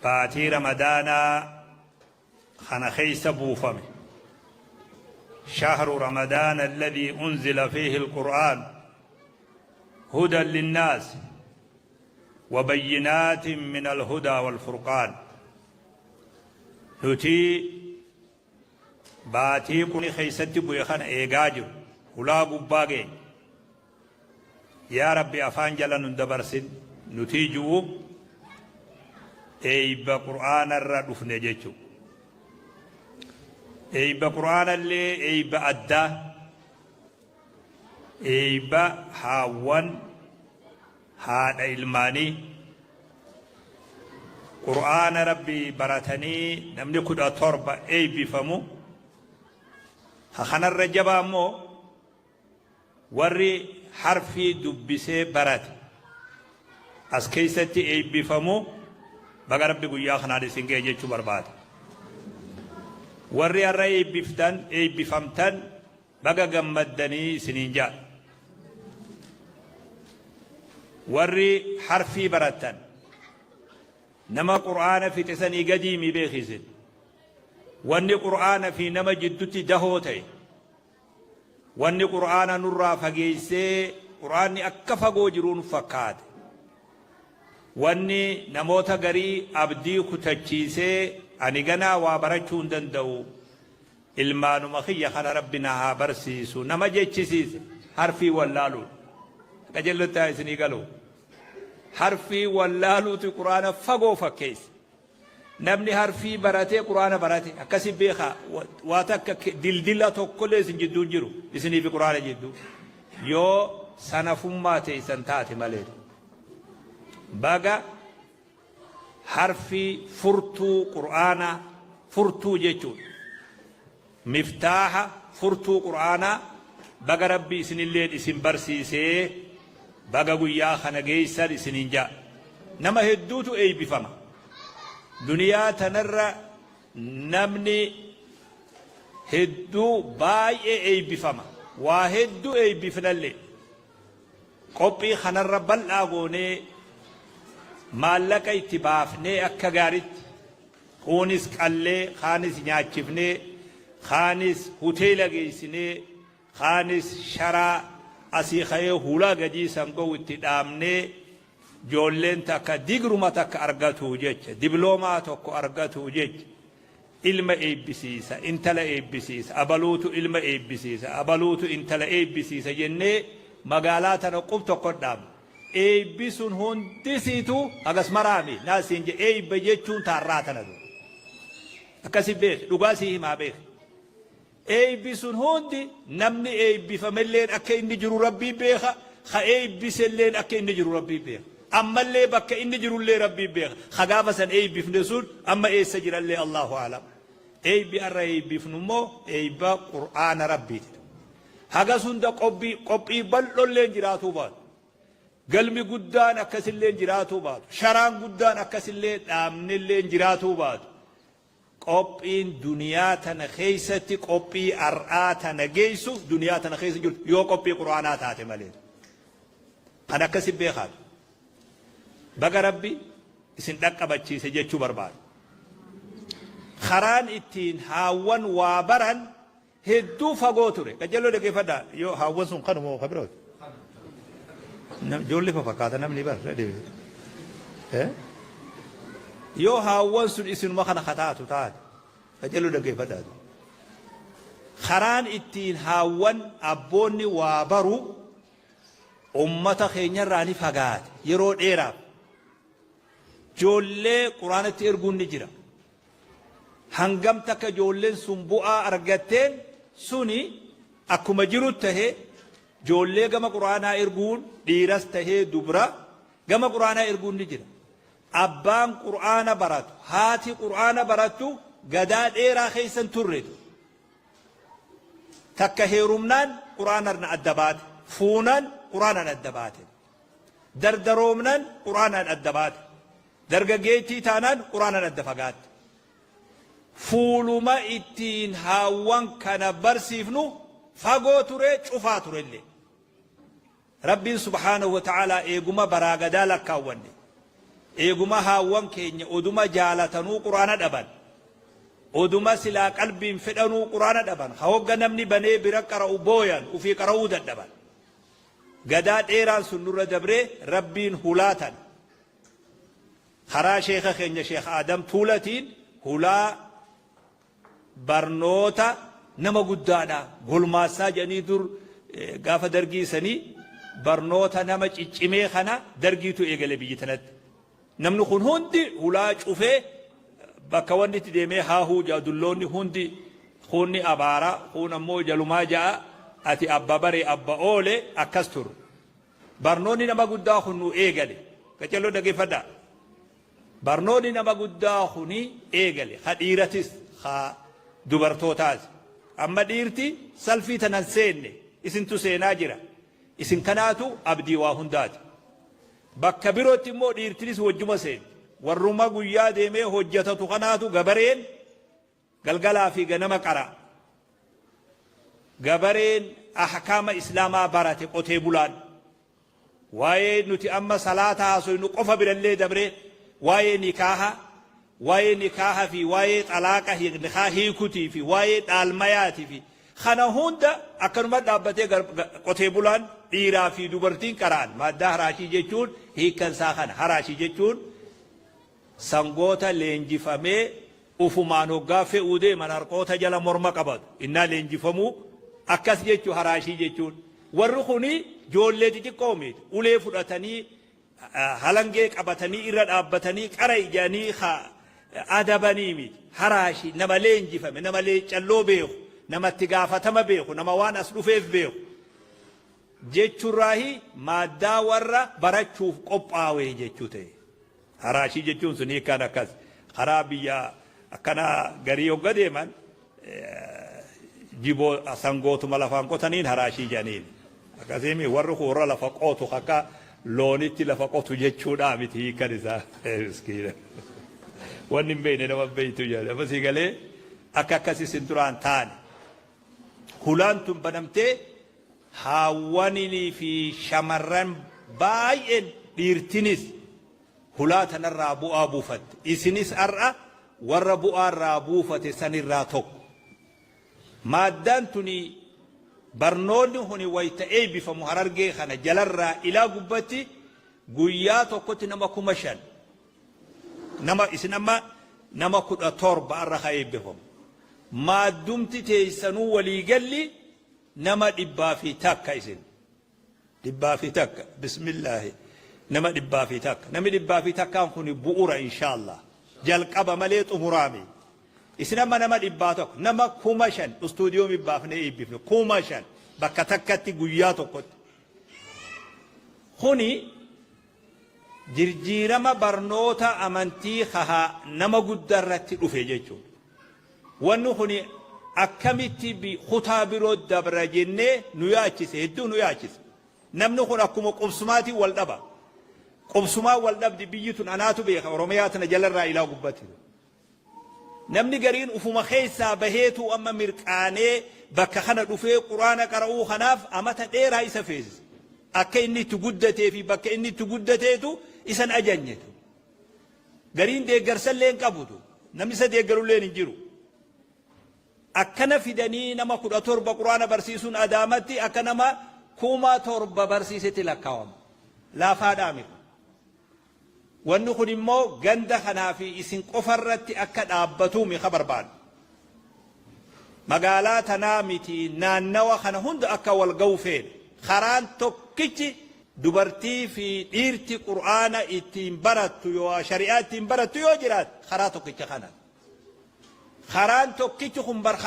Baatii Ramadaanaa kana keessa buufame. Shahru Ramadaana alladhii unzila fiihi alqur'aan hudan linnaas wa bayyinaatin min alhudaa walfurqaan. Nuti baatii qur'aanni keessatti bu'e kana eegaa jiru. Hulaa gubbaa geenye. Yaa Rabbi afaan jala nun dabarsin nutii ju'u eeyba qur'aanarra dhufne jechu. Eeyba qur'aanallee eeyba addaa eeyba haawwan haadha ilmaanii qur'aana Rabbi baratanii namni 17 eeybifamu ha kanarra jabaa immoo Warri harfii dubbisee barate as keessatti eebbifamu baga Rabbi guyyaa kanaan isin ga'e jechuu barbaada. Warri har'a eebbiftan, eebbifamtan baga gammaddanii isiniin ja'a. Warri harfii barattan nama Qur'aana fixe sanii gadii mi beeki isin. Wanni Qur'aana fi nama jiddutti dahoo ta'e Wanni Qur'aana nurraa fageessee Qur'aanni akka fagoo jiruu nu fakkaate. Wanni namoota garii abdii kutachiisee ani ganaa waa barachuu hin danda'u ilmaanuma kiyya kana Rabbi na haa barsiisu nama jechisiise harfii wallaaluudha. Qajeellotti haa isinii galu. Harfii wallaaluuti Qur'aana fagoo fakkeesse. Namni harfii baratee qur'aana barate akkasi beekaa waa takka dildila tokkollee isin jidduu hin jiru isinii fi qur'aana jidduu yoo sanafummaa teessan taate malee. Baga harfii furtuu qur'aanaa furtuu jechuudha. Miftaaha furtuu qur'aanaa baga Rabbi isinilleen isin barsiisee baga guyyaa kana geessan isiniin ja'a. Nama hedduutu eeybifama. Duniyaa tanarra namni hedduu baay'ee eeybifama. Waa hedduu eeybifnallee. Qophii kanarra bal'aa goonee maallaqa itti baafnee akka gaaritti Kuunis qallee, kaanis nyaachifnee, kaanis huteela geessinee, kaanis sharaa asii ka'ee hulaa gadii san ga'u itti dhaabnee joolleen takka digruma takka argatuu jecha, dibloomaa tokko argatuu jecha ilma eebbisiisa, intala eebbisiisa, abaluutu ilma eebbisiisa, abaluutu intala eebbisiisa jennee magaalaa tana qub tokko dhaabna. Eebbi sun hundisiitu hagas maraami naa siin jedhe eebba jechuun taarraa tana du. Akkasi beeki dhugaa sii himaa beeki. Eebbi sun hundi namni eebbifamelleen akka inni jiru rabbii beeka ka eebbiselleen akka inni jiru rabbii beeka. Ammallee bakka inni jirullee rabbii beeka. Ka gaafa san eebbifne sun amma eessa jirallee Allahu aalam. Eebbi arra eebbifnu immoo eebba Qur'aana rabbiiti. Hagas hunda qopbii qophii bal'olleen jiraatuu baatu. Galmi guddaan akkasilleen jiraatuu baatu. Sharaan guddaan akkasillee dhaabnelleen jiraatuu baatu. Qophiin duniyaa tana keessatti qophii ar'aa tana geessu duniyaa tana keessa jirtu yoo qophii Qur'aanaa taate malee. Kan akkasi beekaatu. Baga Rabbi isin dhaqqabachiise jechuu barbaada. Karaan ittiin haawwan waa baran Hedduu fagoo ture. Qajeeloo dhaggeeffadhaa. Yoo haawwan sun kanuma moo ka birooti? Ijoollee fakkaata namni bar. Yoo haawwan sun isinuma kana kataatu taate. Qajeeloo dhaggeeffadhaa. Karaan ittiin haawwan abboonni waa baru ummata keenyarraa ni fagaate yeroo dheeraaf. Ijoollee quraanatti erguun ni jira. Hangam takka ijoolleen sun bu'aa argatteen suni akkuma jirutti tahee ijoollee gama qur'aanaa erguun dhiiras tahee dubra gama qur'aanaa erguun ni jira. Abbaan qur'aana baratu haati qur'aana barattu gadaa dheeraa keessa hin turre. Takka heerumnaan qur'aanarn adda baate. Fuunan qur'aanaan adda baate. Dardaroomnan qur'aanaan adda baate. Dargaggeettii taanaan Qur'aanan adda fagaatte. Fuuluma ittiin haawwan kana barsiifnu fagoo ture, cufaa turellee. Rabbiin subhaanahu wa ta'aalaa eeguma baraa gadaa lakkaawwanne. Eeguma haawwan keenya oduma jaalatanuu Qur'aana dhaban. Oduma silaa qalbiin fedhanuu Qur'aana dhaban. Ka hogga namni banee bira qara'u booyan, ufii qara'uu dadhaban. Gadaa dheeraan sun nurra dabree Rabbiin hulaa tana karaa sheekha keenya Sheekh Aadam Tuulatiin hulaa barnoota nama guddaadha golmaassaa jedhanii dur gaafa dargii sanii barnoota nama ciccimee kana dargiitu eegale biyyi tanatti. Namni kun hundi hulaa cufee bakka wanni itti deemee haahuu ja'a dulloonni hundi kuunni abaara kuun ammoo jalumaa ja'a ati abba bare abba oole akkas turre. Barnoonni nama guddaa kun nu eegale. Qaccelloo dhaggeeffadhaa. Barnoonni nama guddaa kuni eegale. Ka dhiiratis ka dubartootaas. Amma dhiirti salfii tanan seenne isintu seenaa jira. Isin kanaatu abdii waa hundaati. Bakka birootti immoo dhiirtinis wajjuma seenti. Warruma guyyaa deemee hojjetatu kanaatu gabareen galgalaa fi ganama qara'a. Gabareen ahkaama Islaamaa barate qotee bulaan. Waa'ee nuti amma salaata haasoynu qofa birallee dabree waa'ee nikaaha, waa'ee nikaaha fi waa'ee xalaaqa nikaa hiikutii fi waa'ee dhaalmayaatii fi kana hunda akkanuma dhaabbatee qotee bulaan dhiiraa fi dubartiin qara'an. Maaddaa haraashii jechuun hiikkan isaa kana. Haraashii jechuun sangoota leenjifamee ufumaan hoggaa fe'uu deeman harqoota jala morma qabatu. Innaa leenjifamuu akkas jechuu haraashii jechuun. Warri kuni joollee xixiqqoo miti. Ulee fudhatanii halangee qabatanii irra dhaabbatanii qara ijanii adabanii miti. Haraashii nama leenjifame, nama leeccalloo beeku, namatti gaafatama beeku, nama waan as dhufeef beeku jechuurraahi maaddaa warra barachuuf qophaa'e jechuu ta'e. Haraashii jechuun sun hiikkaan akkas. Karaa biyya akkana garii hogga deeman jiboo sangootuma lafaan qotaniin haraashii jedhaniin. Akkasiimi warri kun warra lafa qotu akka loonitti lafa qotu jechuudhaa miti hiikkan isaa. Miskiina. Wanni hin beekne nama beektu jedha. Amasii galee akka akkasii isin duraan taane. Hulaan tun banamtee haawwaninii fi shamarran baay'een dhiirtinis hulaa tanarraa bu'aa buufatte. Isinis har'a warra bu'aa irraa buufate sanirraa tokko. Maaddaan tuni barnoonni kuni wayta eebbifamu Harargee kana jalarraa ilaa gubbatti guyyaa tokkotti nama 5,000 nama isin amma nama 17 har'a ka eebbifamu. Maaddumti teessanuu waliigalli nama 101 isin. 101 bismillaahi nama 101 namni 101n kun bu'ura inshaallah jalqaba malee xumuraami. Isin amma nama 100 nama 5,000 istuudiyoo baafnee eebbifne 5,000 bakka takkatti guyyaa tokkotti. Kuni jirjiirama barnoota amantii kahaa nama guddaa irratti dhufe jechuudha. Wanni kuni akkamitti kutaa biroo dabra jennee nu yaachise, hedduu nu yaachise. Namni kun akkuma qubsumaatiin wal dhaba. Qubsumaan wal dhabdi biyyi tun anaatu beeka Oromiyaa tana jalarraa ilaa gubbatti. Namni gariin ufuma keessaa baheetu amma mirqaanee bakka kana dhufee Qur'aana qara'uu kanaaf amata dheeraa isa feesisa. Akka inni itti guddatee fi bakka inni itti guddateetu isan ajanyetu. Gariin deeggarsallee hin qabutu. Namni isa deeggarullee hin jiru. Akkana fidanii nama 17 Qur'aana barsiisuun Adaamatti akka nama 7,000 barsiisetti lakkaawama. Laafaadhaa miti. Wanni kun immoo ganda kanaa fi isin qofa irratti akka dhaabbatuu mi ka barbaannu. Magaalaa tanaa miti naannawa kana hunda akka wal ga'u feena. Karaan tokkichi dubartii fi dhiirti Qur'aana ittiin barattu yoo shari'aa ittiin barattu yoo jiraate karaa tokkicha kana. Karaan tokkichi kun bar